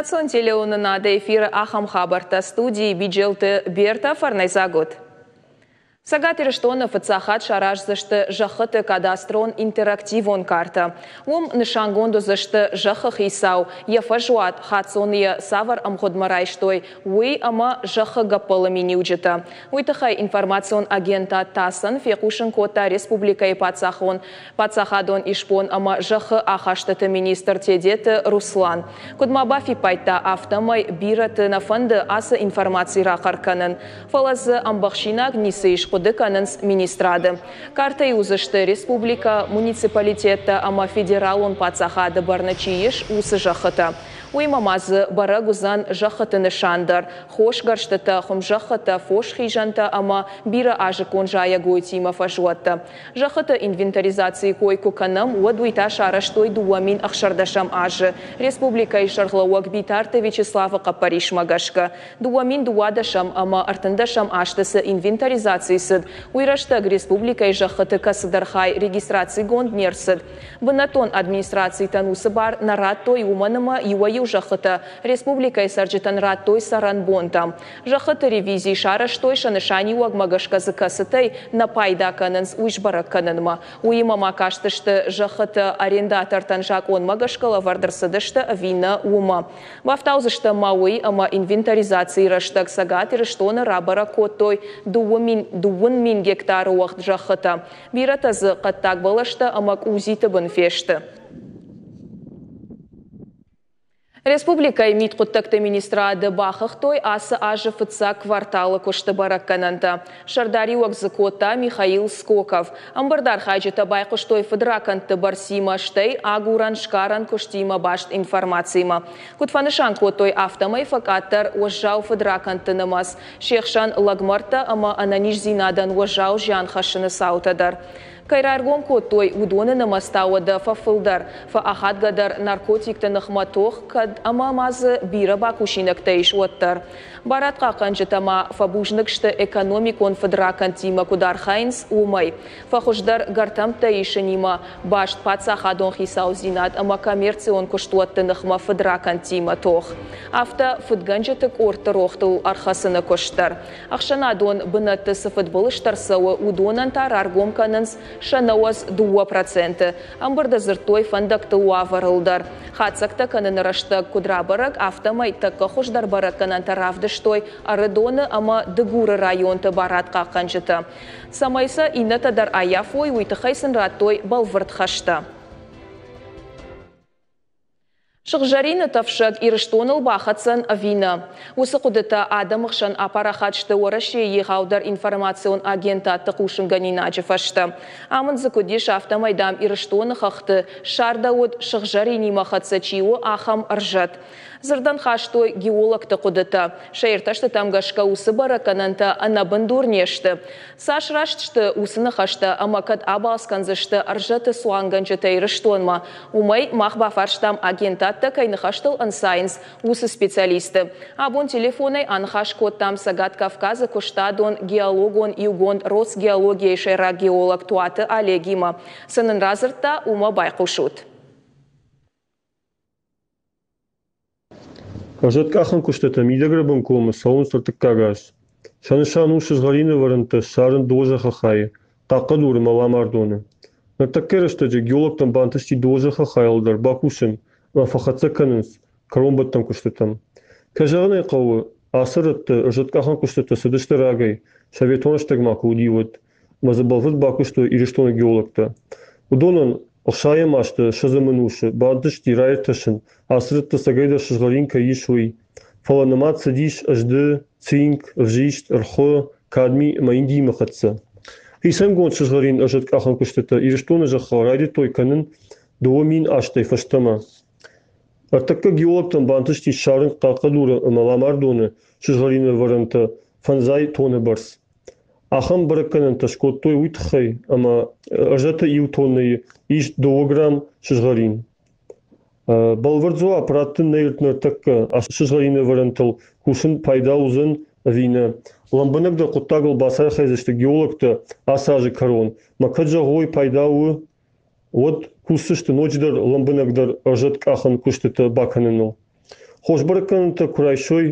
Национ телеуынынады эфиры ахӕм хабӕрттӕ студийы Биджелты Берта фӕрнӕйдзаг ут. Цӕгат Ирыстоны фыццаг хатт сараздзысты зӕххыты кадастрон интерактивон картӕ. Уым нысангонд уыдзысты зӕххы хицау, йӕ фӕзуат, хаццоны йӕ цавӕр ӕмгъуыдмӕ райстой, уый ӕмӕ зӕххы гӕппӕлы миниуджытӕ. Уый тыххӕй информацион агентад ТАСС-ӕн фехъусын кодта республикӕйы паддзахадон исбон ӕмӕ зӕххы ахастыты министр Тедеты Руслан. Куыд ма бафиппайдта, афтӕмӕй бирӕты нӕ фӕнды ацы информаци рахъӕр кӕнын. Фӕлӕ дзы ӕмбӕхсинаг ницы ис, хъуыды кӕнынц министрады. Картӕйы уыдзысты республикӕ, муниципалитеттӕ ӕмӕ федералон паддзахады бӕрны чи ис, уыцы зӕххытӕ. Уыимӕ ма дзы бӕрӕг уыдзӕн зӕххыты нысан дӕр, хосгӕрстытӕ, хуымзӕххытӕ, фосхизӕнтӕ ӕмӕ бирӕ азыккон зайӕгойтимӕ фӕзуӕттӕ. Зӕххыты инвентаризацийы кой куы кӕнӕм, уӕд уый та сарӕзтой 2016 азы республикӕйы сӕргълӕууӕг Битарты Вячеславы хъӕппӕрисмӕ гӕсгӕ. 2012 ӕмӕ 13 азты цы инвентаризаци цыд, уый рӕстӕг республикӕйы зӕххыты кӕцыдӕр хай регистрацигонд не рцыд. Бынӕттон администрацитӕн уыцы бар нӕ радтой, уымӕн ӕмӕ иуӕй-иу зӕххытӕ республикӕйы цӕрджытӕн радтой цӕрӕнбонтӕм. Зӕххыты ревизи сарӕзтой, сӕ нысаниуӕгмӕ гӕсгӕ дзы кӕцытӕй нӕ пайда кӕнынц, уый сбӕрӕг кӕнынмӕ. Уыимӕ ма кастысты, зӕххыты арендатортӕн закъонмӕ гӕсгӕ лӕвӕрд ӕрцыдысты ӕви нӕ, уымӕ. Бафтаудзыстӕм ма уый, ӕмӕ инвентаризацийы рӕстӕг Цӕгат Ирыстоны рабӕрӕг кодтой 20 гектары уӕгъд зӕххытӕ. Бирӕтӕ дзы хъӕддаг бӕлӕстӕ ӕмӕ къудзиты бын фесты. Республикӕйы мидхъуыддӕгты министрады бахыгътой ацы азы фыццаг кварталы куысты бӕрӕггӕнӕнтӕ. Сӕрдариуӕг дзы кодта Михаил Скоков. Ӕмбырды архайджытӕ байхъуыстой фыдракӕндты бӕрцимӕ, стӕй агурӕн-сгарӕн куыстимӕ баст информациимӕ. Куыд фӕнысан кодтой, афтӕмӕй фӕкъаддӕр уӕззау фыдракӕндты нымӕц, се хсӕн лӕгмӕрдтӕ ӕмӕ ӕнӕниздзинадӕн уӕззау зиан хӕссыны цаутӕ дӕр. Кӕй раргом кодтой, уыдоны нымӕц та уӕдӕ фӕфылдӕр, фӕахадгӕдӕр наркотикты ныхмӕ тох, кӕд ӕмӕ ма дзы бирӕ бакусинӕгтӕ ис, уӕддӕр. Барадхъахъхъӕнджытӕ ма фӕбузныг сты, экономикон фыдракӕндтимӕ куыд архайынц, уымӕй. Фӕхуыздӕр гӕртӕмттӕ исынимӕ баст паддзахадон хицаудзинад ӕмӕ коммерцион куыстуӕтты ныхмӕ фыдракӕндтимӕ тох. Афтӕ фыдгӕнджыты къордты рохтыл ӕрхӕцыны куыст дӕр. Ӕхсӕнадон бынӕтты цы фыдбылызтӕ рцӕуы, уыдонӕн та раргом кӕнынц сӕ 92%. Ӕмбырды дзырдтой фӕндӕгтыл уавӕрыл дӕр. Хатдзӕгтӕ кӕныны рӕстӕг куыд рабӕрӕг, афтӕмӕй тӕккӕ хуыздӕр бӕрӕггӕнӕнтӕ равдыстой Ӕрыдоны ӕмӕ Дыгуры районты барадхъахъхъӕнджытӕ. Цӕмӕй сӕ иннӕтӕ дӕр аййафой, уый тыххӕй сын радтой бӕлвырд хӕстӕ. Сыгъзӕрины тӕфсӕг Ирыстоныл бахӕцдзӕн ӕви нӕ? Уыцы хъуыдытӕ адӕмы хсӕн апарахат сты Уӕрӕсейы егъаудӕр информацион агентадты хъусынгӕнинаджы фӕстӕ. Амынд дзы куыд ис, афтӕмӕй, дам, Ирыстоны хӕхты ссардӕуыд, сыгъзӕринимӕ хӕццӕ чи у, ахӕм ӕрзӕт. Дзырдӕн хастой геологты хъуыдытӕ. Сӕ иртӕстытӕм гӕсгӕ уыцы бӕрӕггӕнӕнтӕ ӕнӕбындур не сты. Цас раст сты уыцы ныхӕстӕ ӕмӕ кӕд абалц кӕндзысты ӕрзӕты цуангӕнджытӕ Ирыстонмӕ, уымӕй мах бафарстам, агентадтӕ кӕй ныхӕстыл ӕнцайынц, уыцы специалистты. Абон телефонӕй аныхас кодтам Цӕгат Кавказы куыстадон геологон иугонд Росгеология-йы сӕйраг геолог Туаты Олегимӕ. Цы нын радзырдта, уымӕ байхъусут. Ӕрзӕткъахӕн куыстытӕ Мидӕгрӕбын комы цӕуынц ӕртыккаг аз. Сӕ нысан у сызгъӕрины ӕвӕрӕнтӕ ссарын дыууӕ хайы, Хъахъхъӕдуры ӕмӕ Ламардоны. Ныртӕккӕ рӕстӕджы геологтӕн бантысти дыууӕ хайыл дӕр бакусын ӕмӕ фӕхӕццӕ кӕнынц кӕронбӕттӕн куыстытӕм. Кӕй зӕгъын ӕй хъӕуы, ацы рӕтты ӕрзӕткъахӕн куыстытӕ цыдысты рагӕй, советон рӕстӕгмӕ куы уыди, уӕд, ӕмӕ дзы бӕлвырд бакуыстой Ирыстоны геологтӕ. Уыдонӕн ӕхсайӕм азты ссӕдзӕм ӕнусы бантысти раиртасын, ацы рӕтты ӕцӕгӕйдӕр сызгъӕрин кӕй ис, уый. Фӕлӕ нымад цыдис ӕзды, цинк, ӕвзист, ӕрхуы, кадми ӕмӕ Индиимӕ хӕццӕ. Хицӕнгонд сызгъӕрин ӕрзӕткъахӕн куыстытӕ Ирыстоны зӕххыл райдыдтой кӕнын 2000 азтӕй фӕстӕмӕ. Ӕртӕккӕ геологтӕн бантысти ссарын Хъахъхъӕдуры ӕмӕ Ламардоны сызгъӕрин ӕвӕрӕнтӕ фӕндзай тонны бӕрц. Ахӕм бӕрӕггӕнӕнтӕ скодтой уый тыххӕй, ӕмӕ ӕрзӕты иу тоннӕйы ис дыууӕ грамм сызгъӕрин. Бӕлвырд дзуапп раттын нӕй ныртӕккӕ ацы сызгъӕрин ӕвӕрӕнтыл кусын пайда уыдзӕн ӕви нӕ. Лӕмбынӕгдӕр хъуыддагыл бацархайдзысты геологтӕ ацы азы кӕрон. Мӕ кӕд зӕгъой пайда у, уӕд кусдзысты ноджыдӕр лӕмбынӕгдӕр ӕрзӕткъахӕн куыстытӕ бакӕныныл. Хорз бӕрӕггӕнӕнтӕ куы райсой,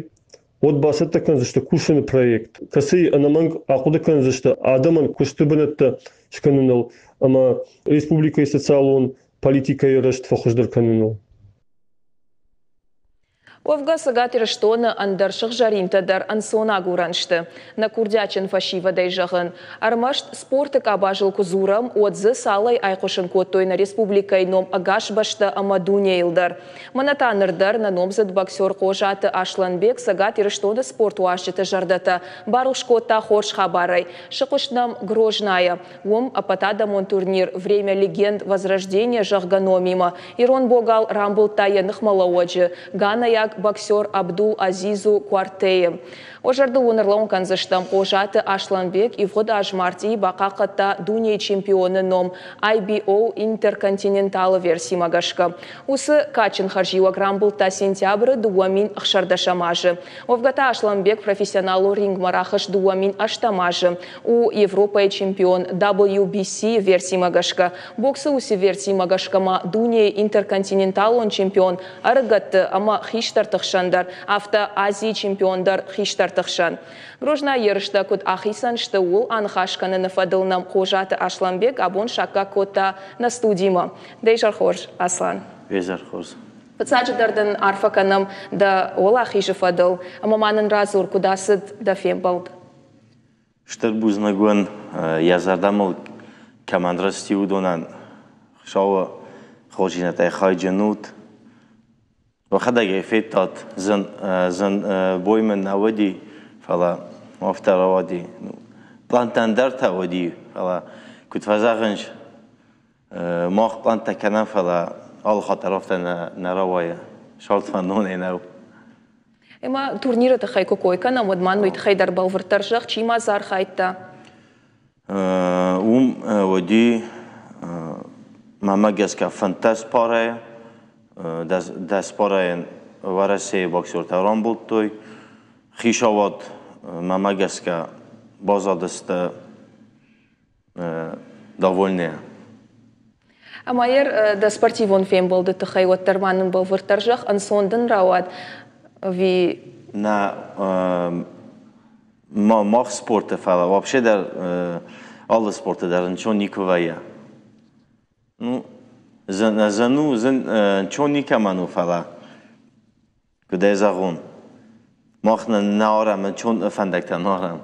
уӕд бацӕттӕ кӕндзысты кусыны проект, кӕцыйы ӕнӕмӕнг ахъуыды кӕндзысты адӕмӕн куысты бынӕттӕ скӕныныл ӕмӕ республикӕйы социалон политикӕйы рӕзт фӕхуыздӕр кӕныныл. Уӕвгӕ Цӕгат Ирыстоны ӕндӕр сыгъзӕринтӕ дӕр ӕнцон агурӕн сты. Нӕ курдиатджын фӕсивӕдӕй зӕгъын, ӕрмӕст спорты къабазыл куы дзурӕм, уӕд дзы цалӕй айхъуысын кодтой нӕ республикӕйы ном ӕгас бӕстӕ ӕмӕ дунейыл дӕр. Мӕнӕ та ныр дӕр нӕ номдзыд боксер Хъозаты Аслӕнбег Цӕгат Ирыстоны спортуарзджыты зӕрдӕтӕ барухс кодта хорз хабарӕй. Сыхъуыст нӕм Грознайӕ. Уым ӕппӕтадӕмон турнир «Время легенд. Возрождение» зӕгъгӕ номимӕ ирон богал рамбылдта йӕ ныхмӕлӕууӕджы, ганӕйаг боксер Абдул Азизу Куартейы. Уӕ зӕрдыл уын ӕрлӕууын кӕндзыстӕм, Хъозаты Аслӕнбег ивгъуыд аз мартъийы бахъахъхъӕдта дунейы чемпионы ном IBO Интерконтиненталы версимӕ гӕсгӕ. Уыцы кадджын хӕрзиуӕг рамбылдта сентябры 2016 азы. Уӕвгӕ та Аслӕнбег профессионалон рингмӕ рахызт 2008 азы. У Европӕйы чемпион WBC версимӕ гӕсгӕ. Боксы уыцы версимӕ гӕсгӕ ма дунейы интерконтиненталон чемпион ӕрыгӕтты ӕмӕ хистӕрты хсӕн дӕр, афтӕ Азийы чемпион дӕр хистӕрты хсӕн. Грознайы ерыстӕ куыд ахицӕн сты, ууыл аныхас кӕныны фӕдыл нӕм Хъозаты Аслӕнбег абон саккаг кодта нӕ студимӕ. Дӕ изӕр хорз, Аслан. Изӕр хорз. Фыццаджыдӕр дын арфӕ кӕнӕм дӕ уӕлахизы фӕдыл ӕмӕ ма нын радзур, куыд ацыд дӕ фембӕлд. Стыр бузныг уын, йӕ зӕрдӕмыл кӕмӕн рысти, уыдонӕн Хуыцауы хорздзинӕдтӕй хайджын ут. Уӕхӕдӕг ӕй федтат, зын, зын бой мын нӕ уыди, фӕлӕ афтӕ рауади. Пълантӕ ӕндӕртӕ уыди, фӕлӕ куыд фӕзӕгъынц, мах пълантӕ кӕнӕм, фӕлӕ алы хатт дӕр афтӕ нӕ рауайы. Сард фӕндонӕй нӕу. Ӕмӕ турниры тыххӕй куы кой кӕнӕм, уӕд ма уый тыххӕй дӕр бӕлвырддӕр зӕгъ, чи ма дзы архайдта? Уым уыди, мӕнмӕ гӕсгӕ, 15 парӕйы. 10 парӕйӕн Уӕрӕсейы боксертӕ рамбылдтой. Хицауад, мӕнмӕ гӕсгӕ, баззадысты довольные. Ӕмӕ дӕ спортивон фембӕлды тыххӕй уӕддӕр ма нын бӕлвырддӕр зӕгъ, ӕнцон дын рауад ӕви? Нӕ, мах спорты, фӕлӕ вообще дӕр алы спорты дӕр ӕнцон никуы вӕййы. Ну, зын у, зын ӕнцон никӕмӕн у, фӕлӕ куыд ӕй зӕгъон, мах нӕ арӕм, ӕнцон фӕндӕгтӕ нӕ арӕм.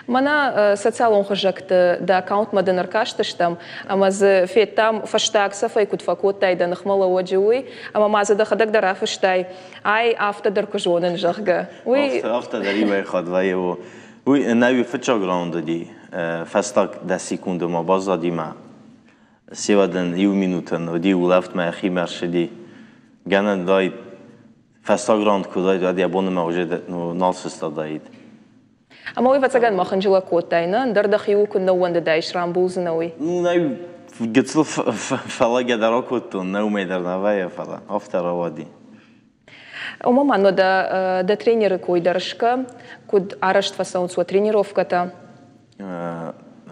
Мӕнӕ социалон хызӕгты дӕ аккаунтмӕ дын ӕркастыстӕм ӕмӕ дзы федтам, фӕстаг цӕфӕй куыд фӕкодтай дӕ ныхмӕлӕууӕджы, уый, ӕмӕ ма дзы дӕхӕдӕг дӕр афыстай, ай афтӕ дӕр куы зонын, зӕгъгӕ. Уый афтӕ дӕр иуӕй хатт вӕййы. Уый нӕуи фыццаг раунд уыди, фӕстаг 10 секунды ма баззади мӕ севӕдӕн иу минутӕн уыди улӕфтмӕ йӕхимӕ ӕрцыди. Гӕнӕн даид, фӕстаг раунд куы уыдаид, уӕд йӕ боны мӕ уже нал сыстадаид. Ӕмӕ уый ӕвӕццӕгӕн мӕ хынджылӕг кодтай, нӕ? Ӕндӕр дӕхиуыл куыннӕ ууӕндыдаис, рамбулдзынӕ уый? Нӕ, гыццыл фӕлӕгӕ дӕр акодтон, нӕ уымӕй дӕр нӕ вӕййы, фӕлӕ афтӕ рауади. Ома ма дӕ, дӕ тренеры кой дӕр скӕ, куыд арӕзт фӕцӕуынц уӕ тренировкӕтӕ?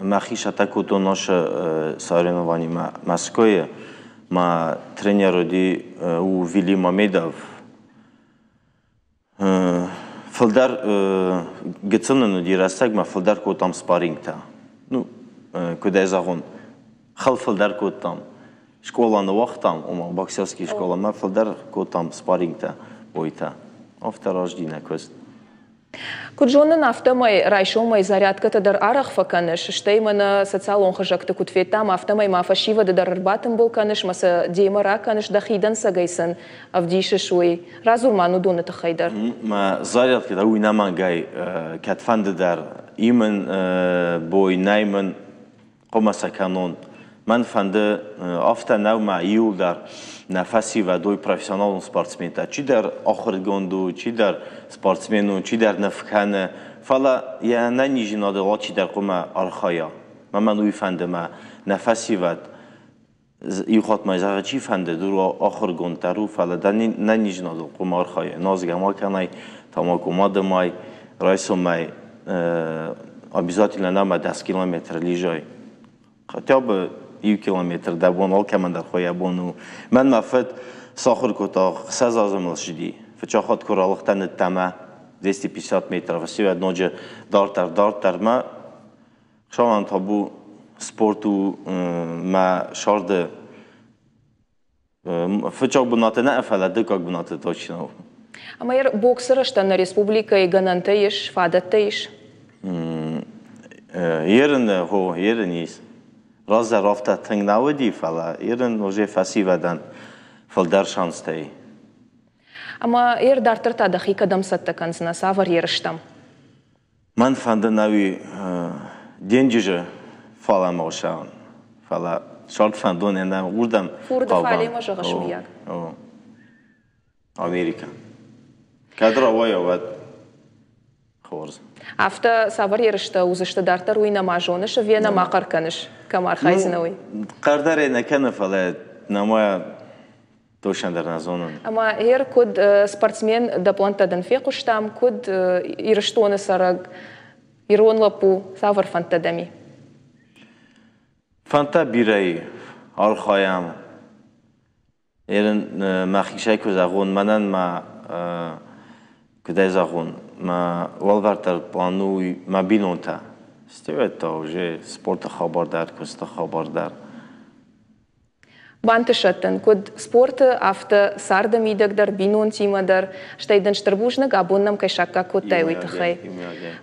Мӕхи сӕттӕ кодтон наше соревнованиемӕ Мӕскуыйы. Мӕ тренер уыди у Вили Мамедов. Фылдӕр гыццыл нын уыди рӕстӕгмӕ, фылдӕр кодтам спаррингтӕ. Ну, куыд ӕй зӕгъон, хыл фылдӕр кодтам. Скъола ныууагътам, ома боксерский скъоламӕ фылдӕр кодтам спаррингтӕ, бойтӕ. Афтӕ рӕзти нӕ куыст. Куыд зонын, афтӕмӕй райсомӕй зарядкӕтӕ дӕр арӕх фӕкӕныс, стӕй мӕнӕ социалон хызӕгты куыд федтам, афтӕмӕй ма фӕсивӕды дӕр ӕрбатымбыл кӕныс мӕ сӕ демӕ ракӕныс, дӕхи дӕнцӕгӕй сын ӕвдисыс, уый. Радзур ма уыдоны тыххӕй дӕр. Мӕ зарядкӕтӕ уый нӕмӕнгӕй кӕдфӕнды дӕр имын бой нӕй мын хъуамӕ сӕ кӕнон. Мӕн фӕнды афтӕ нӕу мӕ иуылдӕр нӕ фӕсивӕд уой профессионалон спортсментӕ. Чидӕр ахуыргонд у, чидӕр спортсмен у, чидӕр ныв кӕны, фӕлӕ йӕ ӕнӕниздзинадыл алчидӕр хъуамӕ архайа. Мӕн уый фӕнды мӕ нӕ фӕсивӕд иу хатт ма зӕгъы, чи фӕнды, дур ахуыргонд дӕр у, фӕлӕ дӕ нӕниздзинадыл хъуамӕ архайай. Нуазгӕ ма кӕнай, тамако ма дымай, райсомӕй обязательно нӕма 10 километры лижай. Хотя бы иу километр дӕ бон алкӕмӕн дӕр йӕ бон у. Мӕн мӕ фыд Сахуыр кодта, 6 азы мыл ссыди. Фыццаг хатт куы ралыгътӕн ӕддӕмӕ, 250 метров, фӕсивӕд ноджы дарддӕр, дарддӕрмӕ. Хуыцауӕн табу, спорт у мӕ сӕрды фыццаг бынаты нӕ, фӕлӕ дыккаг бынаты точно у. Ӕмӕ боксы рӕзтӕн нӕ республикӕйы гӕнӕнтӕ ис, фадӕттӕ ис? Ерын, хо, ерын ис. Раздӕр афтӕ тынг нӕ уыди, фӕлӕ ерын уже фӕсивӕдӕн фылдӕр шанстӕ и. Ӕмӕ ер дарддӕр та дӕхи кӕдӕм цӕттӕ кӕндзынӕ, цавӕр ерыстӕм? Мӕн фӕнды нӕуи денджызы фалӕмӕ усӕн, фӕлӕ сӕрд фӕндон ӕнӕ уырдӕм. Фурды фалемӕ зӕгъыс, мыййаг? Америкӕ. Кӕд рауайа, уӕд хорз. Афтӕ цавӕр ерыстӕ уыдзысты дарддӕр, уый нӕма зоныс ӕви нӕма хъӕр кӕныс, кӕм архайдзынӕ, уый? Хъӕр дӕр ӕй нӕ кӕны, фӕлӕ нӕма точно дӕр нӕ зонын. Ӕмӕ ер куыд спортсмен дӕ плӕнттӕ дын фехъуыстам, куыд Ирыстоны цӕрӕг ирон лӕппу, цавӕр фӕндтӕ дӕм и? Фӕндтӕ бирӕ и. Архайӕм. Ерын мӕхицӕй куы зӕгъон, мӕнӕн ма куыдӕй зӕгъон, мӕ уӕлвӕрддӕр план у мӕ бинонтӕ. Стӕй уӕд та уже спорты хабар дӕр, куысты хабар дӕр. Бантысӕд дын куыд спорты, афтӕ царды мидӕг дӕр, бинонтимӕ дӕр. Стӕй дын стыр бузныг, абон нӕм кӕй саккаг кодтай, уый тыххӕй.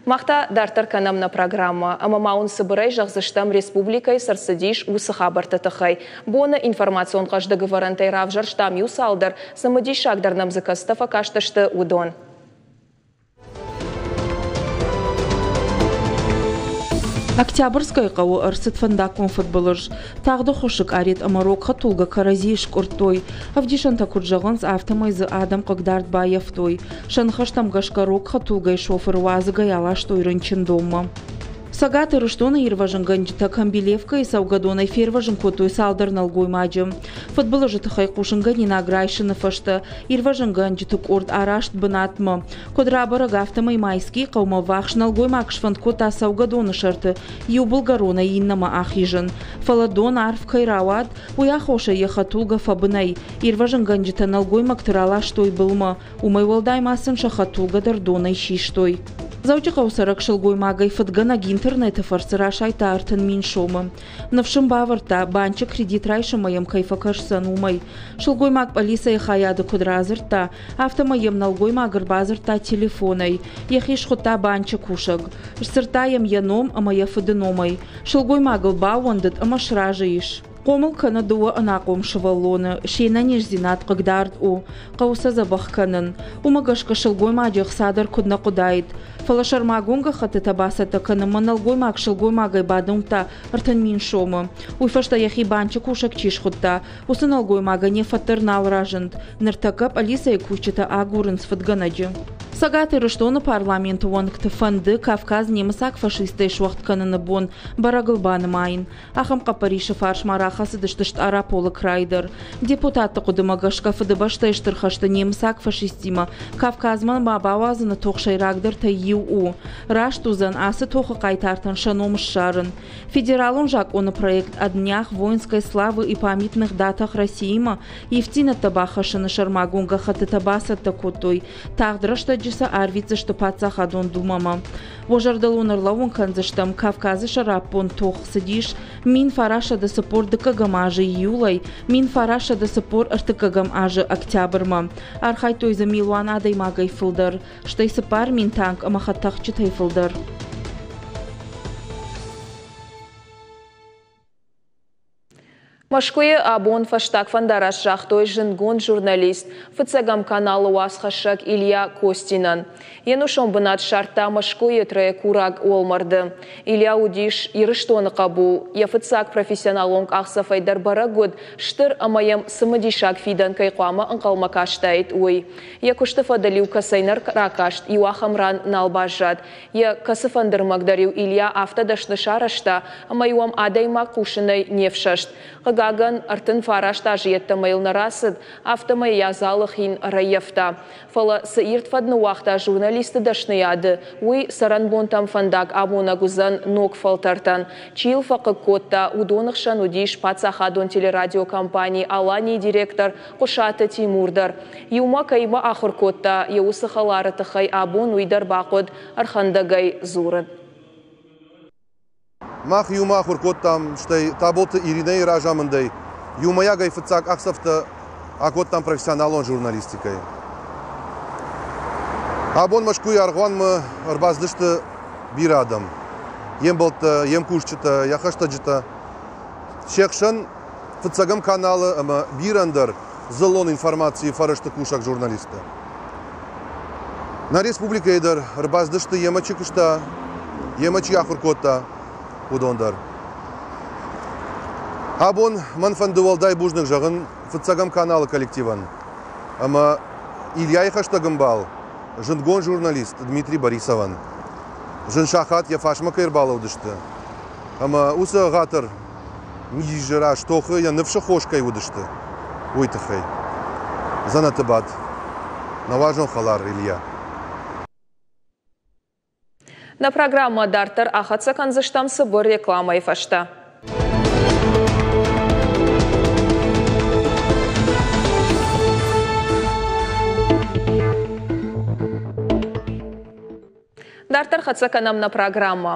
Мах та дарддӕр кӕнӕм нӕ программӕ ӕмӕ ма уын цыбырӕй зӕгъдзыстӕм республикӕйы цы рцыдис, уыцы хабӕртты тыххӕй. Боны информацион хъӕздыг ӕвӕрӕнтӕй равзӕрстам иу цалдӕр, цымыдисагдӕр нӕм дзы кӕцытӕ фӕкастысты, уыдон. Октябрьскӕйы хъӕуы ӕрцыд фӕндаггон фыдбылыз. Тагъд ӕххуысы къарет ӕмӕ рог хӕдтулгӕ кӕрӕдзийы скъуырдтой. Ӕвдисӕнтӕ куыд зӕгъынц, афтӕмӕй дзы адӕм хъыгдард баййӕфтой. Сӕ ныхӕстӕм гӕсгӕ рог хӕдтулгӕйы шофыры уадзыгӕй аластой рынчындонмӕ. Цӕгат Ирыстоны ирвӕзынгӕнджытӕ Камбилевкӕйы цӕугӕдонӕй фервӕзын кодтой цалдӕр нӕлгоймаджы. Фыдбылызы тыххӕй хъусынгӕнинаг райсыны фӕстӕ ирвӕзынгӕнджыты къорд араст бынатмӕ. Куыд рабӕрӕг, афтӕмӕй Майскийы хъӕумӕ ввахс нӕлгоймаг сфӕнд кодта цӕугӕдоны сӕрты иу былгӕронӕй иннӕмӕ ахизын. Фӕлӕ дон арф кӕй рауад, уый аххосӕй йӕ хӕдтулгӕ фӕбынӕй. Ирвӕзынгӕнджытӕ нӕлгоймӕгты раластой былмӕ. Уымӕй уӕлдай ма сын сӕ хӕдтулгӕ дӕр донӕй систой. Дзӕуджыхъӕуы цӕрӕг сылгоймагӕй фыдгӕнӕг интернеты фӕрцы расайдта 30 000 сомы. Ныфс ын бавӕрдта, банчы кредит райсынмӕ йӕм кӕй фӕкӕсдзӕн, уымӕй. Сылгоймаг пъӕлицӕйы хайады куыд радзырдта, афтӕмӕй йӕм нӕлгоймаг ӕрбадзырдта телефонӕй. Йӕхи схуыдта банчы кусӕг. Сдзырдта йӕм йӕ ном ӕмӕ йӕ фыды номӕй. Сылгоймагыл баууӕндыд ӕмӕ сразы ис. Хъомыл кӕны дыууӕ ӕнахъом сывӕллоны, се нӕниздзинад хъыгдард у, хъӕуы сӕ дзӕбӕх кӕнын. Уымӕ гӕсгӕ сылгоймаджы ӕхца дӕр куыд нӕ хъуыдаид. Фӕлӕ сӕрмагонд гӕххӕттытӕ бацӕттӕ кӕнынмӕ нӕлгоймаг сылгоймагӕй бадомдта 30 000 сомы. Уый фӕстӕ йӕхи банчы кусӕг чи схуыдта, уыцы нӕлгоймагӕн йӕ фӕд дӕр нал разынд. Ныртӕккӕ пъӕлицӕйы кусджытӕ агурынц фыдгӕнӕджы. Цӕгат Ирыстоны парламенты уӕнгты фӕнды Кавказ немыцаг фашисттӕй суӕгъд кӕныны бон бӕрӕгыл банымайын. Ахӕм хъӕппӕрисы фарсмӕ рахӕцыдысты Стъараполы крайы дӕр. Депутатты хъуыдымӕ гӕсгӕ Фыдыбӕстӕйы Стыр хӕсты немыцаг фашисттимӕ Кавказмӕ ма бауадзыны тох сӕйрагдӕртӕй иу у. Раст уыдзӕн ацы тохы хъайтартӕн сӕ ном ссарын. Федералон закъоны проект «О днях воинской славы и памятных датах России-мӕ ивддзинӕдтӕ бахӕссыны сӕрмагонд гӕххӕттытӕ бацӕттӕ кодтой. Тагъд рӕстӕджы сӕ арвитдзысты Паддзахадон Думӕмӕ. Уӕ зӕрдыл уын ӕрлӕууын кӕндзыстӕм, Кавказы сӕраппонд тох цыдис 1942 азы июлӕй 1943 азы октябрмӕ. Архайдтой дзы милуан адӕймагӕй фылдӕр, стӕй 4000 танк ӕмӕ хӕдтӕхджытӕй фылдӕр. Мӕскуыйы абон фӕстаг фӕндараст загътой зындгонд журналист, фыццӕгӕм каналы уацхӕссӕг Илья Костинӕн. Йе нусон бынат ссардта Мӕскуыйы Троекураг уӕлмӕрды. Илья уыдис Ирыстоны хъӕбул. Йӕ фыццаг профессионалон къахдзӕфӕй дӕр бӕрӕг уыд, стыр ӕмӕ йӕм цымыдисаг фидӕн кӕй хъуамӕ ӕнхъӕлмӕ кастаид, уый. Йӕ куысты фӕдыл-иу кӕцӕй нӕ ракаст, иу ахӕм ран нал баззад. Йӕ кӕцыфӕнды рмӕг дӕр-иу Илья афтӕ дӕсны сарӕзта, ӕмӕ-иу ӕм адӕймаг хъусынӕй не фсӕст. Хъыгагӕн, 39 азы йедтӕмӕ йыл нӕ рацыд, афтӕмӕй йӕ адзалы хин ӕрӕййӕфта. Фӕлӕ цы ирд фӕд ныууагъта журналисты дӕсныйады, уый цӕрӕнбонтӕм фӕндаг амонӕг уыдзӕн ног фӕлтӕртӕн. Чи йыл фӕхъыг кодта, уыдоны хсӕн уыдис паддзахадон телерадиокомпани Алани-йы директор Хъуысаты Тимур дӕр. Иумӕ кӕимӕ ахуыр кодта, йӕ уыцы хӕлары тыххӕй абон уый дӕр бахъуыд ӕрхӕндӕгӕй дзурын. Мах иумӕ ахуыр кодтам, стӕй Таболты Иринӕйы разамындӕй иумӕйагӕй фыццаг ӕхсӕвтӕ акодтам профессионалон журналистикӕйы. Абон Мӕскуыйы аргъуанмӕ ӕрбацыдысты бирӕ адӕм. Йе мбӕлттӕ, йе мкусджытӕ, йӕ хӕстӕджытӕ. Се хсӕн фыццӕгӕм каналы ӕмӕ бирӕ ӕндӕр дзыллон информацийы фӕрӕзты кусӕг журналисттӕ. Нӕ республикӕйы дӕр ӕрбацыдысты, йемӕ чи куыста, йемӕ чи ахуыр кодта, уыдон дӕр. Абон мӕн фӕнды уӕлдай бузныг зӕгъын фыццӕгӕм каналы коллективӕн ӕмӕ Ильяйы хӕстӕг ӕмбал, зындгонд журналист Дмитрий Борисовӕн. Зын сахат йӕ фарсмӕ кӕй ӕрбалӕудысты ӕмӕ уыцы ӕгъатыр низы раз тохы йӕ ныфсы хос кӕй уыдысты, уый тыххӕй. Дзӕнӕты бад, нӕ уарзон хӕлар Илья. Нӕ программӕ дарддӕр ахӕццӕ кӕндзыстӕм цыбыр рекламӕйы фӕстӕ. Дарддӕр хӕццӕ кӕнӕм нӕ программӕ.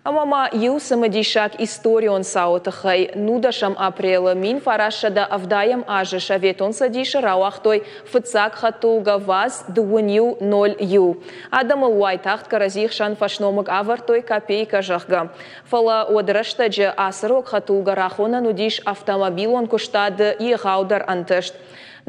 Ӕмӕ ма иу цымыдисаг историон цауы тыххӕй. Нудӕсӕм апрелы 1970 азы Советон Цӕдисы рауагътой фыццаг хӕдтулгӕ ВАЗ дыууын иу ноль иу. Адӕмыл уайтагъд кӕрӕдзи хсӕн фӕсномыг ӕвӕрдтой копейкӕ, зӕгъгӕ. Фӕлӕ уӕд рӕстӕджы ацы рог хӕдтулгӕ рахонӕн уыдис автомобилон куыстады егъаудӕр ӕнтыст.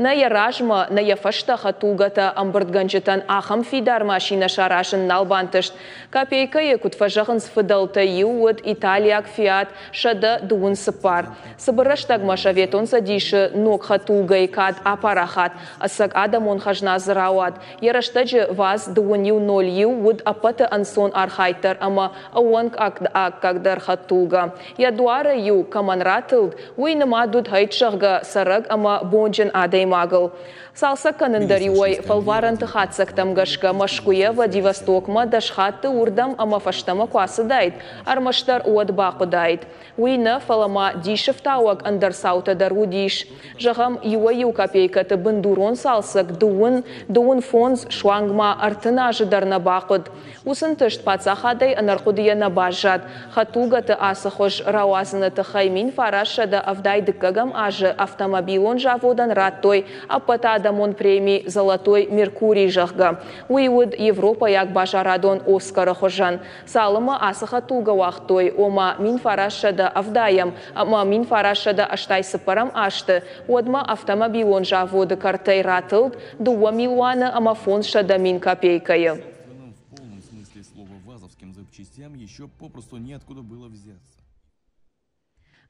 Нӕ йӕ размӕ, нӕ йӕ фӕстӕ хӕдтулгӕтӕ ӕмбырдгӕнджытӕн ахӕм фидар машинӕ саразын нал бантыст. Копейкӕйы, куыд фӕзӕгъынц фыдӕлтӕ, иу уыд италиаг Фиат 124. Цыбыр рӕстӕгмӕ Советон Цӕдисы ног хӕдтулгӕйы кад апарахат, ӕцӕг адӕмон хӕзна дзы рауад. Йӕ рӕстӕджы ВАЗ дыууын иу ноль иу уыд ӕппӕты ӕнцон архайддӕр ӕмӕ ӕууӕнкаккагдӕр хӕдтулгӕ. Йӕ дуары-иу кӕмӕн ратылд, уый нымад уыд хӕйтзӕгъгӕ цӕрӕг ӕмӕ бонджын адӕймагыл. Цалцӕг кӕнын дӕр-иу ӕй фӕлварӕнты хатдзӕгтӕм гӕсгӕ Мӕскуыйӕ Владивостокмӕ дӕс хатты уырдӕм ӕмӕ фӕстӕмӕ куы ацыдаид, ӕрмӕстдӕр уӕд бахъуыдаид. Уый нӕ, фӕлӕ ма дисы фтауӕг ӕндӕр цаутӕ дӕр уыдис. Зӕгъӕм, иуӕй-иу копейкӕты бындурон цалцӕг дыууын, дыууын фондз, суанг ма 30 азы дӕр нӕ бахъуыд. Уыцы нтыст паддзахадӕй ӕнӕрхъуыдыйӕ нӕ баззад. Хӕдтулгӕты ацы хуыз рауадзыны тыххӕй 1972 дыккӕгӕм азы автомобилон заводӕн радтой ӕппӕтадӕмон преми «Золотой Меркурий», зӕгъгӕ. Уый уыд европӕйаг базарадон Оскары хуызӕн. Цалынмӕ ацы хӕдтулгӕ уагътой, ома 1970 ӕмӕ 1984 азты, уӕдмӕ автомобилон заводы кӕртӕй ратылд дыууӕ милуаны ӕмӕ 500 000 копейкӕйы.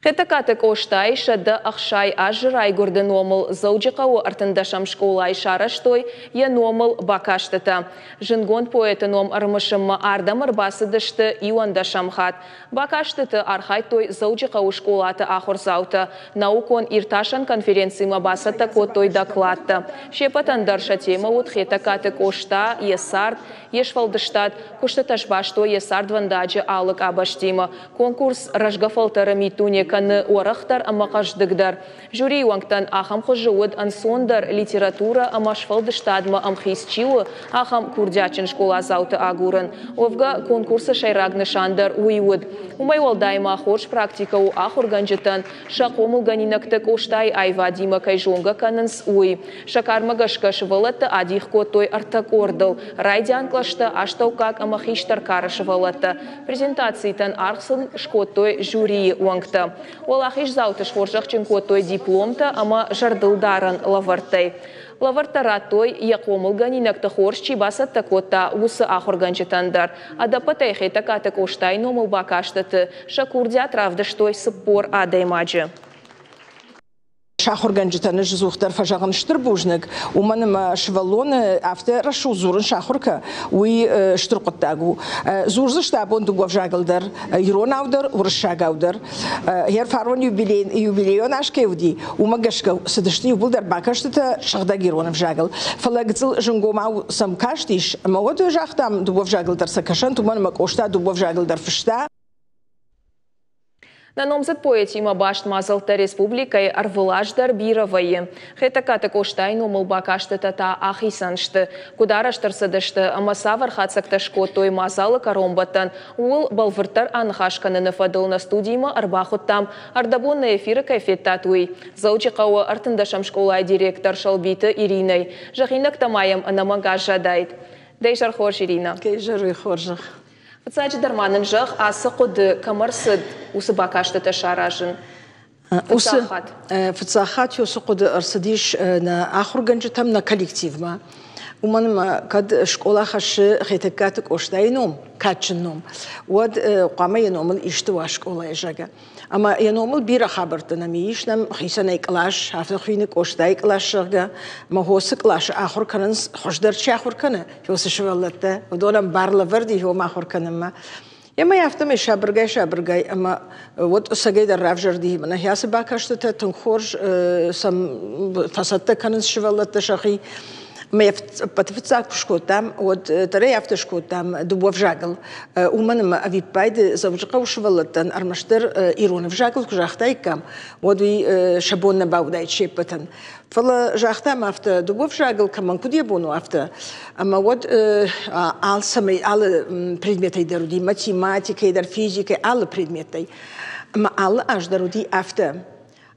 Хетӕгкаты Къостайы 160 азы райгуырды номыл Дзӕуджыхъӕуы ӕртындӕсӕм скъолайы сарӕзтой йӕ номыл бакастытӕ. Зындгонд поэты ном ӕрымысынмӕ ардӕм ӕрбацыдысты иуӕндӕсӕм хатт. Бакастыты архайдтой Дзӕуджыхъӕуы скъолаты ахуырдзаутӕ. Наукон-иртасӕн конференцимӕ бацӕттӕ кодтой докладтӕ. Се ппӕтӕн дӕр сӕ темӕ уыд Хетӕгкаты Къоста, йӕ цард, йе сфӕлдыстад. Куыстытӕ сбастой йӕ цардвӕндаджы алы къабӕзтимӕ. Конкурс рӕзгӕ фӕлтӕры миддуне кӕны уӕрӕхдӕр ӕмӕ хъӕздыгдӕр. Жюрийы уӕнгтӕн ахӕм хуызы уыд ӕнцондӕр литературӕ ӕмӕ сфӕлдыстадмӕ ӕмхиц чи у, ахӕм курдиатджын скъоладзауты агурын. Уӕвгӕ, конкурсы сӕйраг нысан дӕр уый уыд. Уымӕй уӕлдай ма хорз практикӕ у ахуыргӕнджытӕн, сӕ хъомылгӕнинӕгты Къостайы аивадимӕ кӕй зонгӕ кӕнынц, уый. Сӕ кармӕ гӕсгӕ сывӕллӕтты адих кодтой ӕртӕ къордыл, райдиан кълӕстӕ, астӕуккаг ӕмӕ хистӕр кары сывӕллӕттӕ. Презентацитӕн аргъ сын скодтой жюрийы уӕнгтӕ. Уӕлахиздзауты схорзӕхджын кодтой дипломтӕ ӕмӕ зӕрдылдарӕн лӕвӕрттӕй. Лӕвӕрттӕ радтой, йӕ хъомылгӕнинӕгты хорз чи бацӕттӕ кодта, уыцы ахуыргӕнджытӕн дӕр. Ӕдӕппӕтӕй Хетӕгкаты Къостайы номыл бакастыты сӕ курдиат равдыстой 40 адӕймаджы. Сахуыргӕнджытӕн ӕз ӕдзухдӕр фӕзӕгъын стыр бузныг, уымӕн ӕмӕ сывӕллоны афтӕ рӕсугъд дзурын сахуыр кӕ, уый стыр хъуыддаг у. Дзурдзысты абон дыууӕ ӕвзагыл дӕр, иронау дӕр, уырыссагау дӕр. Гъер фарон юбилейон аз кӕй уыди, уымӕ гӕсгӕ цыдысты иууылдӕр бакӕстытӕ сыгъдӕг ирон ӕвзагыл. Фӕлӕ гыццыл зынгомау сӕм кастис, ӕмӕ уӕд загътам, дыууӕ ӕвзагыл дӕр сӕ кӕсӕнт, уымӕн ӕмӕ Къоста дыууӕ ӕвзагыл дӕр фыста. Нӕ номдзыд поэтимӕ баст мадзӕлттӕ республикӕйы ӕрвылаз дӕр бирӕ вӕййы. Хетӕгкаты Къостайы номыл бакастытӕ та ахицӕн сты. Куыд арӕзт ӕрцыдысты ӕмӕ цавӕр хатдзӕгтӕ скодтой мадзалы кӕронбӕттӕн, ууыл бӕлвырддӕр аныхас кӕныны фӕдыл нӕ студимӕ ӕрбахуыдтам, ӕрдӕбон нӕ эфиры кӕй федтат, уый. Дзӕуджыхъӕуы ӕртындӕсӕм скъолайы директор Сӕлбиты Иринӕ. Зӕгъинӕгтӕ ма йӕм ӕнӕмӕнг аззадаид. Дӕ изӕр хорз, Иринӕ. Дӕ изӕр хорзӕх. Фыццаджыдӕр ма нын зӕгъ, ацы хъуыды кӕм ӕрцыд, уыцы бакастытӕ саразын? Фыццаг хатт. Фыццаг хатт уыцы хъуыды ӕрцыдис нӕ ахуыргӕнджытӕм, нӕ коллективмӕ. Уымӕн ӕмӕ кӕд скъола хӕссы Хетӕгкаты Къостайы ном, кадджын ном, уӕд хъуамӕ йӕ номыл исты уа скъолайы, зӕгъгӕ. Ӕмӕ йӕ номыл бирӕ хабӕрттӕ нӕм ис, нӕм хицӕнӕй кълас, афтӕ хуыйны Къостайы кълас, зӕгъгӕ. Ӕмӕ хосы къласы ахуыр кӕнынц, хуыздӕр чи ахуыр кӕны, уыцы сывӕллӕттӕ, уыдонӕн бар лӕвӕрд и уым ахуыр кӕнынмӕ. Ӕмӕ афтӕмӕй сабыргай-сабыргай ӕмӕ уӕд ӕцӕгӕйдӕр равзӕрди мӕнӕ ацы бакастытӕ тынг хорз сӕм фӕцӕттӕ кӕнынц сывӕллӕттӕ сӕхи. Ӕмӕ ӕппӕты фыццаг куы скодтам, уӕд дӕр ӕй афтӕ скодтам дыууӕ ӕвзагыл. Уымӕн ӕмӕ ӕвиппайды Дзӕуджыхъӕуы сывӕллӕттӕн ӕрмӕстдӕр ирон ӕвзагыл куы загътаиккам, уӕд уый сӕ бон нӕ бауыдаид се ппӕтӕн. Фӕлӕ загътам афтӕ, дыууӕ ӕвзагыл кӕмӕн куыд йӕ бон у, афтӕ. Ӕмӕ уӕд алцӕмӕй, алы предметӕй дӕр уыди, математикӕй дӕр, физикӕй, алы предметтӕй. Ӕмӕ алы аз дӕр уыди афтӕ.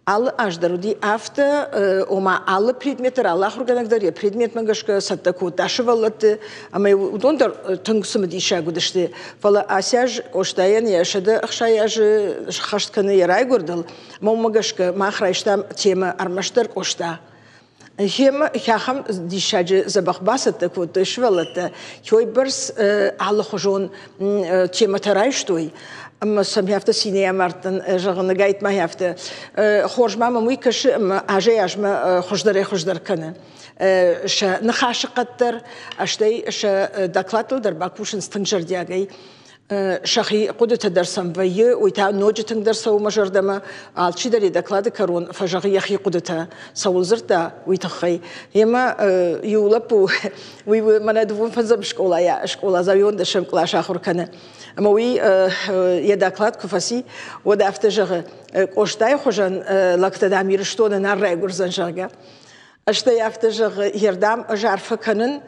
Алы аз дӕр уыди афтӕ, ома алы предмет дӕр, алы ахуыргӕнӕг дӕр йӕ предметмӕ гӕсгӕ цӕттӕ кодта сывӕллӕтты, ӕмӕ уыдон дӕр тынг цымыдисаг уыдысты. Фӕлӕ ацы аз Къостайӕн йӕ 160 азы схӕст кӕны йӕ райгуырдыл, ӕмӕ уымӕ гӕсгӕ мах райстам темӕ ӕрмӕстдӕр Къоста. Гъемӕ ахӕм диссаджы дзӕбӕх бацӕттӕ кодтой сывӕллӕттӕ, уыйбӕрц алыхуызон темӕтӕ райстой, ӕмӕ сӕм афтӕ цинӕй амардтӕн, зӕгъын, ӕгайтма афтӕ. Хорз ма мӕм уый кӕсы, ӕмӕ азӕй-азмӕ хуыздӕрӕй-хуыздӕр кӕны. Сӕ ныхасы хъӕд дӕр, стӕй сӕ докладтыл дӕр бакусынц тынг зӕрдиагӕй. Сӕхи хъуыдытӕ дӕр сӕм вӕййы, уый та ноджы тынгдӕр цӕуы мӕ зӕрдӕмӕ. Алчидӕр йӕ доклады кӕрон фӕзӕгъы йӕхи хъуыдытӕ, цӕуыл дзырдта, уый тыххӕй. Емӕ иу лӕппу, уый мӕнӕ дыууын фӕндзӕм скъолайӕ, скъоладзау иуӕндӕсӕм кълас ахуыр кӕны. Ӕмӕ уый йӕ доклад куы фӕци, уӕд афтӕ зӕгъы, Къостайы хуызӕн лӕгтӕ, дам, Ирыстоны нал райгуырдзӕн, зӕгъгӕ. Стӕй афтӕ зӕгъы, йе рдӕм ӕз арфӕ кӕнын,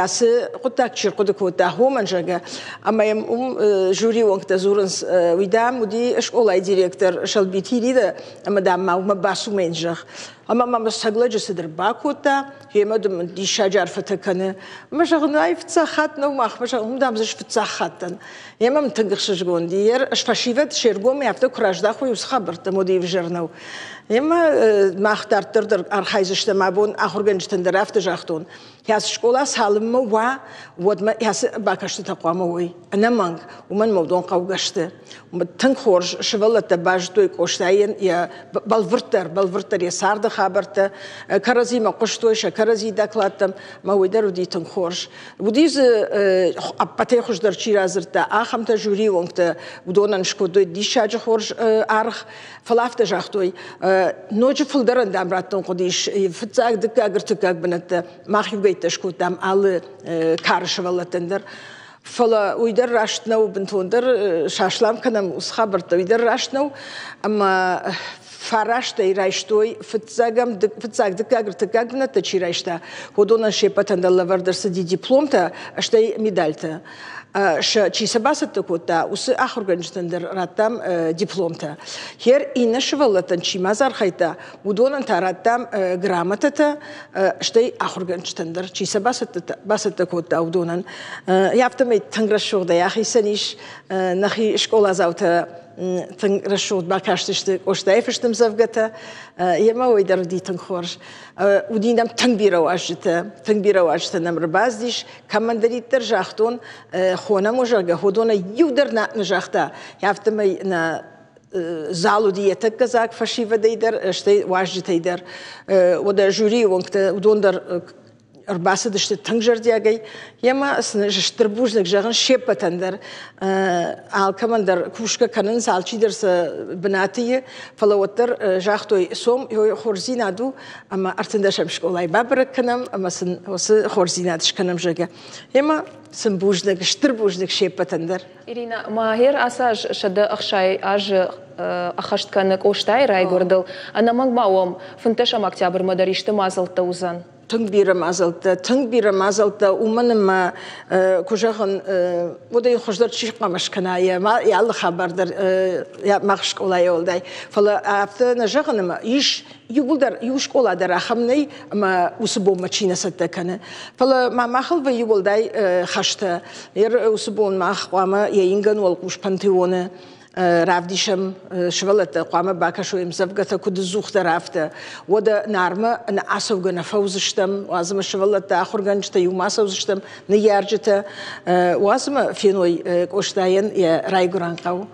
ацы хъуыддаг чи рхъуыды кодта, уымӕн, зӕгъгӕ. Ӕмӕ йӕм уым жюри уӕнгтӕ дзурынц, уый, дам, уыди скъолайы директор Сӕлбиты Иринӕ, ӕмӕ, дам, ма уымӕ бацу мӕ йын зӕгъ. Ӕмӕ мӕм цӕглӕджы цыдӕр бакодта, йемӕ дын диссаджы арфӕтӕ кӕны. Ӕмӕ зӕгъын, ай фыццаг хатт нӕу махмӕ, зӕгъын, уым, дам, дзы фыццаг хатт дӕн. Йемӕ мын тынг ӕхсызгон йе фӕсивӕд се ргомӕй афтӕ куы раздахой уыцы хабӕрттӕм, уӕд ӕвзӕр нӕу. Ӕмӕ мах дарддӕр дӕр архайдзыстӕм абон ахуыргӕнджытӕн дӕр афтӕ загътон. Кӕцы скъола цалынмӕ уа, уӕдмӕ ацы бакӕстытӕ хъуамӕ уой. Ӕнӕмӕнг, уымӕн ӕмӕ уыдон хъӕугӕ сты. Тынг хорз сывӕллӕттӕ базыдтой Къостайӕн йӕ бӕлвырддӕр, бӕлвырддӕр йӕ царды хабӕрттӕ, кӕрӕдзимӕ хъуыстой сӕ кӕрӕдзи докладтӕм, ӕмӕ уый дӕр уыди тынг хорз. Уыди дзы ӕппӕтӕй хуыздӕр чи радзырдта, ахӕмтӕ жюрийы уӕнгтӕ уыдонӕн скодтой диссаджы хорз аргъ. Фӕлӕ афтӕ загътой, ноджы фылдӕрӕн дам раттын хъуыдис фыццаг, дыккаг, ӕртыккаг бынӕттӕ. Мах иугӕйттӕ скодтам алы кары сывӕллӕттӕн дӕр. Фӕлӕ уый дӕр раст нӕу, бынтондӕр саслам кӕнӕм уыцы хабӕрттӕ, уый дӕр раст нӕу. Ӕмӕ фарастӕй райстой фыццагӕм, фыццаг, дыккаг, ӕртыккаг бынӕттӕ чи райста, уыдонӕн се ппӕтӕн дӕр лӕвӕрд ӕрцыди дипломтӕ, стӕй медальтӕ. Чи сӕ бацӕттӕ кодта, уыцы ахуыргӕнджытӕн дӕр радтам дипломтӕ. Хер иннӕ сывӕллӕттӕн чи ма дзы архайдта, уыдонӕн та радтам грамотӕтӕ, стӕй ахуыргӕнджытӕн дӕр, чи сӕ бацӕттӕ кодта, уыдонӕн. Афтӕмӕй тынг рӕсугъдӕй ахицӕн ис нӕхи скъоладзаутӕ тынг рӕсугъд бакастысты Къостайы фыст ӕмдзӕвгӕтӕ. Йемӕ уый дӕр уыди тынг хорз. Уыди нӕм тынг бирӕ уазджытӕ, тынг бирӕ уазджытӕ нӕм ӕрбацыдис. Кӕмӕндӕриддӕр загътон, хонӕм, зӕгъгӕ, уыдонӕй иу дӕр нӕ загъта. Афтӕмӕй нӕ Зал уыди йӕ тӕккӕ дзаг фӕсивӕдӕй дӕр, стӕй уазджытӕй дӕр. Уӕдӕ жюрийы уӕнгтӕ уыдон дӕр ӕрбацыдысты тынг зӕрдиагӕй. Йемӕ сын стыр бузныг зӕгъын се ппӕтӕн дӕр. Алкӕмӕн дӕр кусгӕ кӕнынц, алчидӕр сӕ бынаты и, фӕлӕ уӕддӕр загътой, сом хорздзинад у, ӕмӕ ӕртындӕсӕм скъолайы бабӕрӕг кӕнӕм ӕмӕ сын уыцы хорздзинад скӕнӕм, зӕгъгӕ. Йемӕ сын бузныг, стыр бузныг се ппӕтӕн дӕр. Ирина, Магер ацы аз 160 азы ӕххӕст кӕны Къостайы райгуырдыл. Ӕнӕмӕнг ма уӕм 15 октябрмӕ дӕр исты мадзӕлттӕ уыдзӕн? Тынг бирӕ мадзӕлттӕ, тынг бирӕ мадзӕлттӕ, уымӕн ӕмӕ, куы зӕгъын, уӕдӕй хуыздӕр чи хъуамӕ скӕна йӕ алы хабар дӕр мах скъолайы уӕлдай. Фӕлӕ афтӕ нӕ зӕгъын, ӕмӕ ис иууылдӕр иу скъола дӕр ахӕм нӕй, ӕмӕ уыцы бонмӕ чи нӕ цӕттӕ кӕны. Фӕлӕ ма махыл вӕййы уӕлдай хӕстӕ. Уыцы бон мах хъуамӕ йӕ ингӕн уӕлхъус пантеоны равдисӕм, сывӕллӕттӕ хъуамӕ бакӕсой ӕмдзӕвгӕтӕ куыд ӕдзухдӕр, афтӕ. Уӕдӕ Нармӕ ӕнӕ ацӕугӕ нӕ фӕуыдзыстӕм, уадз ӕмӕ сывӕллӕттӕ, ахуыргӕнджытӕ иумӕ ацӕудзыстӕм, ныййарджытӕ, уадз ӕмӕ феной Къостайӕн йӕ райгуырӕн хъӕу.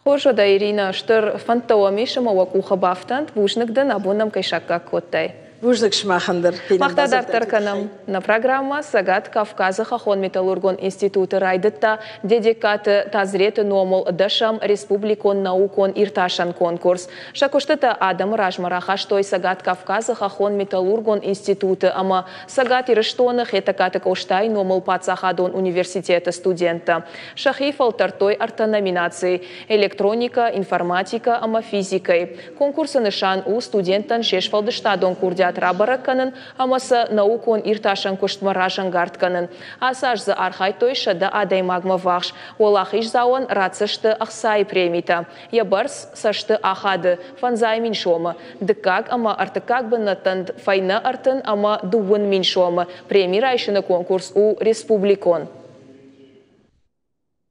Хорз уӕдӕ, Иринӕ, стыр фӕндтӕ уӕм ис ӕмӕ уӕ къухы бафтӕнт. Бузныг дын, абон нӕм кӕй саккаг кодтай. Бузныг сымахӕн дӕр. Мах та дарддӕр кӕнӕм нӕ программӕ. Цӕгат Кавказы хӕххон-металлургон институты райдыдта Дедегкаты Тазреты номыл дӕсӕм республикон наукон-иртасӕн конкурс. Сӕ куыстытӕ адӕмы размӕ рахастой Цӕгат Кавказы хӕххон-металлургон институты ӕмӕ Цӕгат Ирыстоны Хетӕгкаты Къостайы номыл паддзахадон университеты студенттӕ. Сӕхи фӕлтӕрдтой ӕртӕ номинацийы электроникӕ, информатикӕ ӕмӕ физикӕйы. Конкурсы нысан у студенттӕн се сфӕлдыстадон курдиат рабӕрӕг кӕнын ӕмӕ сӕ наукон-иртасӕн куыстмӕ разӕнгард кӕнын. Ацы аз дзы архайдтой 100 адӕймагмӕ ввахс. Уӕлахиздзауӕн ратдзысты ӕхцайы премитӕ. Йӕ бӕрц цӕсты ахады 5000 сомы. Дыккаг ӕмӕ ӕртыккаг бынӕттӕн фӕйнӕ 32 000 сомы. Преми райсыны конкурс у республикон.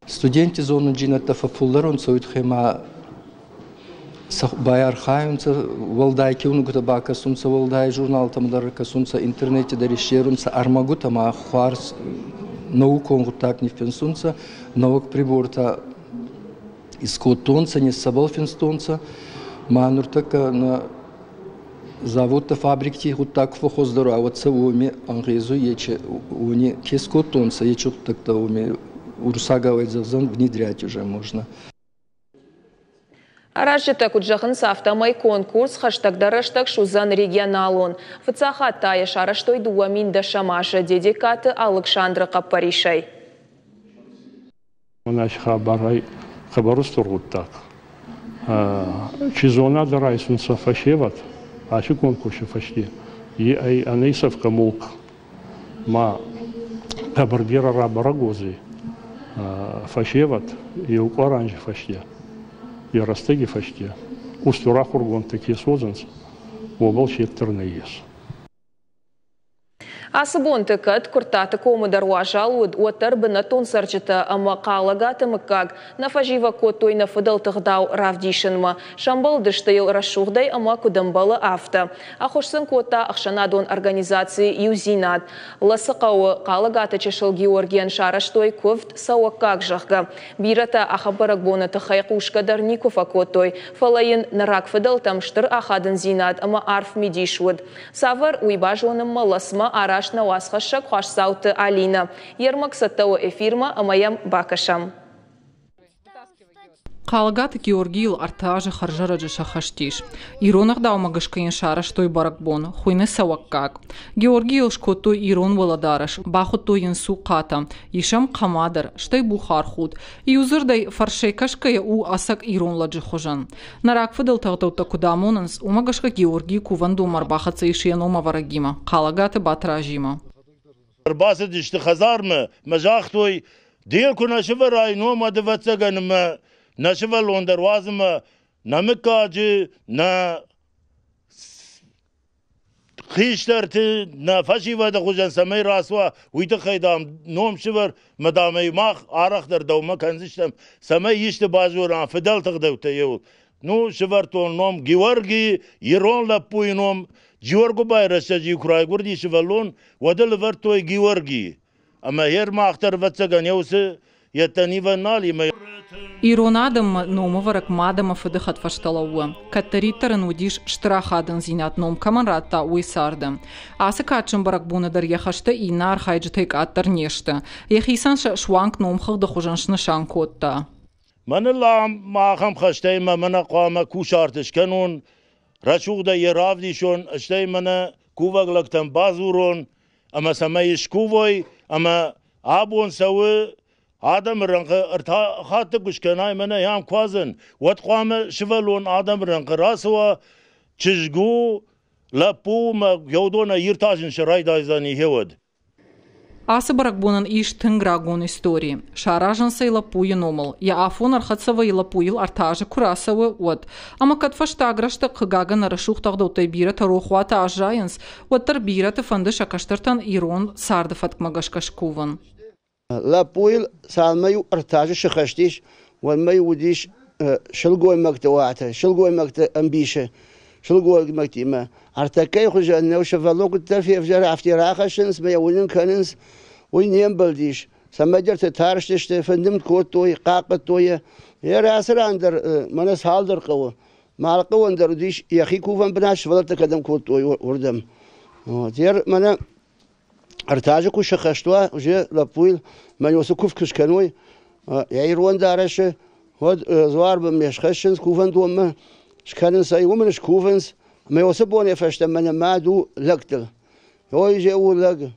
Студентти зонундзийнӕдтӕ фӕффулдӕр унцӕ, уой туххӕй ма байархайунцӕ, уӕлдай киунугутӕ бакӕсунцӕ, уӕлдай журналтӕмӕ дӕр кӕсунцӕ, интернети дӕр иссерунцӕ ӕрмӕгутӕ ма хуарз наукон гъуддаг ниффинсунцӕ, нӕуӕг прибортӕ искодтонцӕ, нецӕбӕл финстонцӕ. Ма нуртӕккӕ нӕ заводтӕ, фабрикти гъуддаг ку фӕххуӕздӕр уа, уӕд сӕ уоми ӕнгъезуй, ечи уони ке скодтонцӕ, ечи гъуддӕгтӕ уоми уруссагау зӕгъдзӕн, внедрять уже можно. Аразджытӕ куыд зӕгъынц, афтӕмӕй конкурс хӕстӕгдӕр рӕстӕг суыдзӕн регионалон. Фыццаг хатт та йӕ сарӕзтой 2010 азы Дедегкаты Алыксандры хъӕппӕрисӕй. Мӕнӕ хабарӕй хъӕбӕр устур гъуддаг. Чи зона дӕр райсунцӕ фӕсевӕд аци конкурси фӕсте. Е ӕй ӕнӕисӕфгӕ мулк. Ма хъӕбӕр берӕ рабӕрӕг уодзӕй фӕсевӕд еу къуар анзи фӕсте, е рӕстӕги фӕсте устур ахургондтӕ ке суодзӕнцӕ, уобӕл сектор нӕййес. Ацы бонты кӕд Куырттаты комы дӕр уазал уыд, уӕддӕр бынӕттон цӕрджытӕ ӕмӕ Хъалӕгаты мыггаг нӕ фӕзивӕг кодтой нӕ фыдӕлты гъдау равдисынмӕ. Сӕмбӕлдысты йыл рӕсугъдӕй ӕмӕ куыд ӕмбӕлы, афтӕ. Ӕххуыс сын кодта ӕхсӕнадон организаци Иудзинад. Лӕцы хъӕуы Хъалӕгаты чысыл Георгийӕн сарӕзтой куывд цӕуӕггаг, зӕгъгӕ. Бирӕтӕ ахӕм бӕрӕгбоны тыххӕй хъусгӕ дӕр никуы фӕкодтой, фӕлӕ йын нӕ рагфыдӕлтӕм стыр ахадындзинад ӕмӕ арф мидис уыд. Цавӕр, уый базонынмӕ Ласмӕ арӕзт нӕ уацхӕссӕг Хуасдзауты Алинӕ. Йе рмӕг цӕттӕ у эфирмӕ ӕмӕ йӕм бакӕсӕм. Хъалгаты Георгийыл ӕртӕ азы хӕрзӕрӕджы сӕххӕст ис. Ирон ӕгъдаумӕ гӕсгӕ йын сарӕзтой бӕрӕгбон, хуыйны цӕуӕггаг. Георгийыл скодтой ирон уӕлӕдарӕс, бахуыдтой йын цухъхъатӕ, ис ӕм хъама дӕр, стӕй бухархуд. Иудзырдӕй, фӕрсӕй кӕсгӕйӕ у ӕцӕг ирон лӕджы хуызӕн. Нӕ рагфыдӕлты ӕгъдӕуттӕ куыд амонынц, уымӕ гӕсгӕ Георгийы кувӕндонмӕ ӕрбахӕццӕ ис йӕ номӕвӕрӕгимӕ, Хъалӕгаты Батразимӕ. Ӕрбацыдысты хӕдзармӕ мӕ загътой, ды куы нӕ сывӕрай ном, ӕвӕццӕгӕн ӕмӕ нӕ сывӕллон дӕр уадз ӕмӕ нӕ мыггаджы, нӕ хистӕрты, нӕ фӕсивӕды хуызӕн цӕмӕй рацуа, уый тыххӕй, дам, ном сывӕр мӕ, дам, ӕй мах арӕхдӕр дӕумӕ кӕндзыстӕм, цӕмӕй исты базонӕм фыдӕлты ӕгъдӕуттӕ иуыл. Ну, сывӕрдтон ном Георги, ирон лӕппуйы ном. Джиоргуыбайы рӕстӕджы куы райгуырди сывӕллон, уӕд ыл ӕвӕрдтой Георгийы. Ӕмӕ гъер мах дӕр, ӕвӕццӕгӕн, йӕ уыцы йедтӕн ивӕн нал и. Ирон адӕммӕ номӕвӕрӕг мад ӕмӕ фыды хӕдфӕстӕ лӕууы. Кӕддӕриддӕр ын уыдис стыр ахадындзинад, ном кӕмӕн радта, уый царды. Ацы кадджын бӕрӕгбоны дӕр йӕ хӕстӕ иннӕ архайджытӕй къаддӕр не сты. Йӕхицӕн сӕ суанг номхыгъды хуызӕн снысан кодта. Мӕныл ахӕм хӕстӕй мӕ мӕнӕ хъуамӕ кусарт скӕнон, рӕсугъдӕй йӕ равдисон, стӕй мӕнӕ кувӕг лӕгтӕм бадзурон, ӕмӕ цӕмӕй скувой, ӕмӕ абон цӕуы адӕмы рӕнхъы ӕртӕ хатты куы скӕнай мӕнӕ ам куадзӕн, уӕд хъуамӕ сывӕллон адӕмы рӕнхъы рацӕуа, чызг у, лӕппу мӕ еудонӕй иртасын сӕ райдайдзӕни гъеуӕд. Ацы бӕрӕгбонӕн ис тынг рагон истори. Саразынц ӕй лӕппуйы номыл. Йӕ афон ӕрхӕццӕ вӕййы лӕппуйыл ӕртӕ азы куы рацӕуы, уӕд. Ӕмӕ кӕд фӕстаг рӕстӕг хъыгагӕн рӕсугъд ӕгъдӕуттӕй бирӕтӕ рохуаты аззайынц, уӕддӕр бирӕты фӕнды сӕ кӕстӕртӕн ирон царды фӕткмӕ гӕсгӕ скувын. Лӕппуйыл цалынмӕ-иу ӕртӕ азы сыхӕстис, уӕдмӕ-иу уыдис сылгоймӕгты уаты, сылгоймӕгты ӕмбисы, сылгоймӕгтимӕ. Ӕртӕккӕйы хуызӕн нӕу, сывӕллон куыддӕр февзӕр, афтӕ рахӕссынц мӕ йӕ уынын кӕнынц, уый не мбӕлдис. Цӕмӕйдӕрты тарстысты, фындымд кодтой, хъахъхъӕдтой йӕ. Йӕ ацы ран дӕр мӕнӕ цалдӕр хъӕуы. Малхъӕуӕн дӕр уыдис йӕхи кувӕн бынат, сывӕллӕттӕ кӕдӕм кодтой, уырдӕм. Мӕнӕ ӕртӕ азы куы сӕххӕст уа, уже лӕппуйыл мӕн уыцы куывд куы скӕной, йӕ ирон дарӕсы, уӕд дзуарбынмӕ схӕссынц кувӕндонмӕ, скӕнынц ӕй, уым ын скувынц, ӕмӕ уыцы бонӕй фӕстӕмӕ нымад у лӕгтыл. Ой, же у лӕг.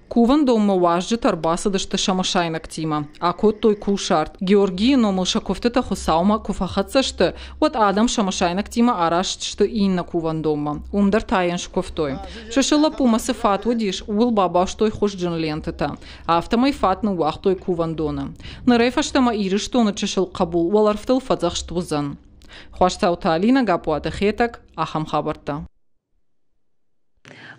Кувӕндонмӕ уазджытӕ ӕрбацыдысты сӕ мысайнӕгтимӕ. Акодтой кусарт. Георгийы номыл сӕ куывтытӕ Хуыцаумӕ куы фӕхӕццӕ сты, уӕд адӕм сӕ мысайнӕгтимӕ араст сты иннӕ кувӕндонмӕ. Уым дӕр та йын скуывтой. Чысыл лӕппумӕ цы фат уыдис, ууыл бабастой хуызджын лентытӕ. Афтӕмӕй фат ныууагътой кувӕндоны. Нырӕй фӕстӕмӕ Ирыстоны чысыл хъӕбул уӕлӕрвтыл фӕдзӕхст уыдзӕн. Хуасдзауты Алинӕ, Гаппуаты Хетӕг, ахӕм хабӕрттӕ.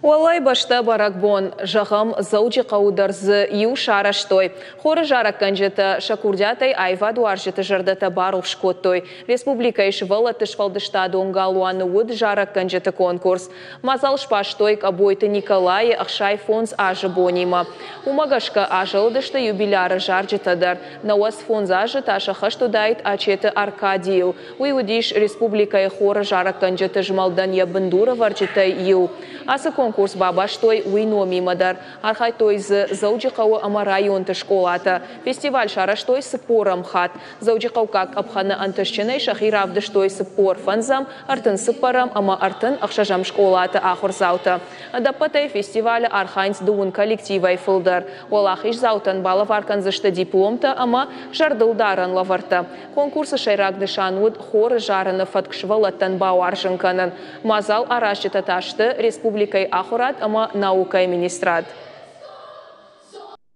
Уӕллӕй бӕстӕ бӕрӕгбон, зӕгъӕм, Дзӕуджыхъӕуы дӕр дзы иу сарӕзтой. Хоры зарӕггӕнджытӕ сӕ курдиатӕй аивадуарзджыты зӕрдӕтӕ барухс кодтой. Республикӕйы сывӕллӕтты сфӕлдыстадон галуаны уыд зарӕггӕнджыты конкурс. Мадзал сбастой Къӕбойты Николайы 65 азы бонимӕ. Уымӕ гӕсгӕ азӕлыдысты юбиляры зарджытӕ дӕр. 95 азы та сӕххӕст уыдаид Ачеты Аркадийыл. Уый уыдис республикӕйы хоры зарӕггӕнджыты змӕлдӕн йӕ бындурӕвӕрджытӕй иу. Ацы конкурс бабастой уый номимӕ дӕр. Архайдтой дзы Дзӕуджыхъӕуы ӕмӕ районты скъолатӕ. Фестиваль сарӕзтой цыппорӕм хатт. Дзӕуджыхъӕуккаг къӕпхӕны ӕнтыстджынӕй сӕхи равдыстой 45-ӕм, 34-ӕм ӕмӕ 36-ӕм скъолаты ахуырдзаутӕ. Ӕдӕппӕтӕй фестивалы архайынц дыууын коллективӕй фылдӕр. Уӕлахиздзаутӕн балӕвар кӕндзысты дипломтӕ ӕмӕ зӕрдылдарӕн лӕвӕрттӕ. Конкурсы сӕйраг нысан уыд хоры зарыны фӕтк сывӕллӕттӕн бауарзын кӕнын. Мадзал аразджытӕ та сты республикӕйы ахуырад ӕмӕ наукӕйы министрад.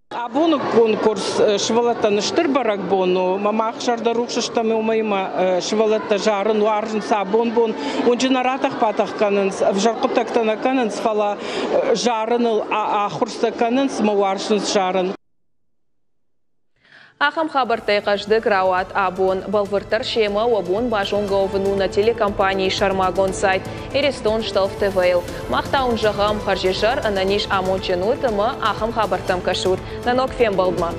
Абоны конкурс сывӕллӕттӕн стыр бӕрӕгбон у. Мӕ мах зӕрдӕрухс стӕм уымӕй ӕмӕ сывӕллӕттӕ зарын уарзынц абон бон. Уынджы нӕ ратӕх-батӕх кӕнынц, ӕвзӕр хъуыддӕгтӕ нӕ кӕнынц, фӕлӕ зарыныл ахуыр сӕ кӕнынц ӕмӕ уарзынц зарын. Ахӕм хабӕрттӕй хъӕздыг рауад абон. Бӕлвырддӕр семӕ уӕ бон базонгӕ уӕвын у нӕ телекомпанийы сӕрмагонд сайт Иристон Шталф ТВ-йыл. Мах та уын зӕгъӕм, хӕрзизӕр, ӕнӕниз, амондджын ут ӕмӕ ахӕм хабӕрттӕм кӕсут. Нӕ ног фембӕлдмӕ!